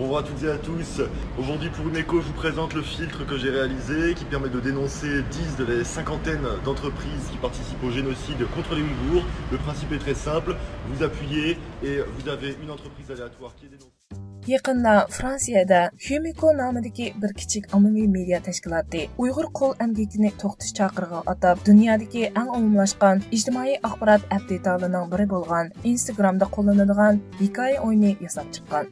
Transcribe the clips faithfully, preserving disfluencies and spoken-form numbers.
Bonjour à toutes et à tous. Aujourd'hui pour Umeco, je vous présente le filtre que j'ai réalisé qui permet de dénoncer dix de les cinquantaine d'entreprises qui participent au génocide contre les Ouïghours. Le principe est très simple, vous appuyez et vous avez une entreprise aléatoire qui est dénoncée. يېقىندا فرانسىيەدە يۇمىكو نامىدىكى بىر كىچىك ئاممىۋى مېدىيا تەشكىلاتى ئۇيغۇر قول ئەمگىكىنى توختىتىش چاقىرىقىغا ئاتاپ دۇنيادىكى ئەڭ ئومۇملاشقان ئىجتىمائىي ئاخبارات ئەپ دېتالىنىڭ بىرى بولغان ئىنستاگرامدا قوللىنىدىغان ھېكايە ئويۇنى ياساپ چىققان.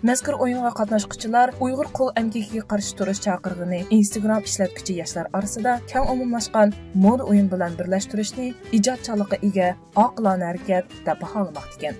مەزكۇر ئويۇنغا قاتناشقۇچىلار ئۇيغۇر قول ئەمگىكىگە قارشى تۇرۇش چاقىرىقىنى ئىنستاگرام ئىشلەتكۈچى ياشلار ئارىسىدا كەڭ ئومۇملاشقان مودا ئويۇن بىلەن بىرلەشتۈرۈشنى ئىجادچانلىققا ئىگە ئاقىلانە ھەرىكەت دەپ باھالىماقتىكەن.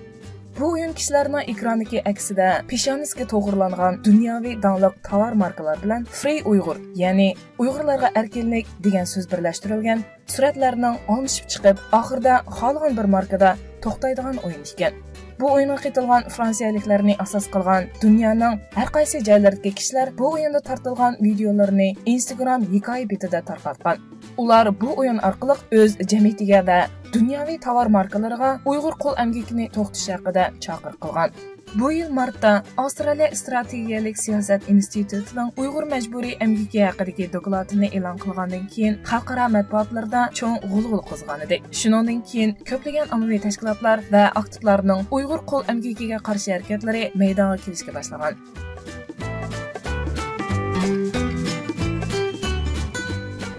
بۇ ئويۇن كىشىلەرنىڭ ئېكراندىكى ئەكسىدە پېشانىسىگە توغرىلانغان دۇنياۋى داڭلىق تاۋار ماركىلار بىلەن فرى ئۇيغۇر، يەنى ئۇيغۇرلارغا ئەركىنلىك دېگەن سۆز بىرلەشتۈرۈلگەن سۈرەتلەرنىڭ ئالمىشىپ چىقىپ، ئاخىرىدا خالىغان بىر ماركىدا توختايدىغان ئويۇن ئىكەن. بۇ ئويۇنغا قېتىلغان فرانسىيەلىكلەرنى ئاساس قىلغان دۇنيانىڭ ھەر قايسى جايلىرىدىكى كىشىلەر بۇ ئويۇندا تارتىلغان ۋىدىيولىرىنى ئىنستاگرام ھېكايە بېتىدە تارقاتقان. ئۇلار بۇ ئويۇن ئارقىلىق ئۆز جەمئىيىتىگە ۋە دۇنياۋى تاۋار ماركىلىرىغا ئۇيغۇر قول ئەمگىكىنى توختىتىش ھەققىدە چاقىرىق قىلغان. بۇ يىل مارتتا ئاۋسترالىيە ئىستراتېگىيەلىك سىياسەت ئىنستىتۇتىنىڭ ئۇيغۇر مەجبۇرىي ئەمگىكى ھەققىدىكى دوكلاتىنى ئېلان قىلغاندىن كېيىن، خەلقئارا مەتبۇئاتلىرىدا چوڭ غۇلغۇلا قوزغىغانىدى. شۇنىڭدىن كېيىن كۆپلىگەن ئاممىۋى تەشكىلاتلار ۋە ئاكتىپلارنىڭ ئۇيغۇر قول ئەمگىكىگە قارشى ھەرىكەتلىرى مەيدانغا كېلىشكە باشلىغان.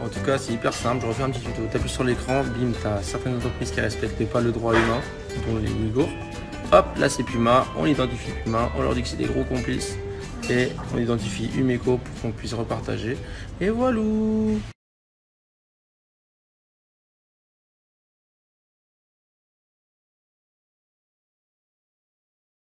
En tout cas, c'est hyper simple. Je refais un petit tuto. T'appuies sur l'écran, bim, t'as certaines entreprises qui respectent pas le droit humain, dont les Ouïghours. Hop, là c'est Puma. On identifie Puma. On leur dit que c'est des gros complices. Et on identifie Umeco pour qu'on puisse repartager. Et voilà.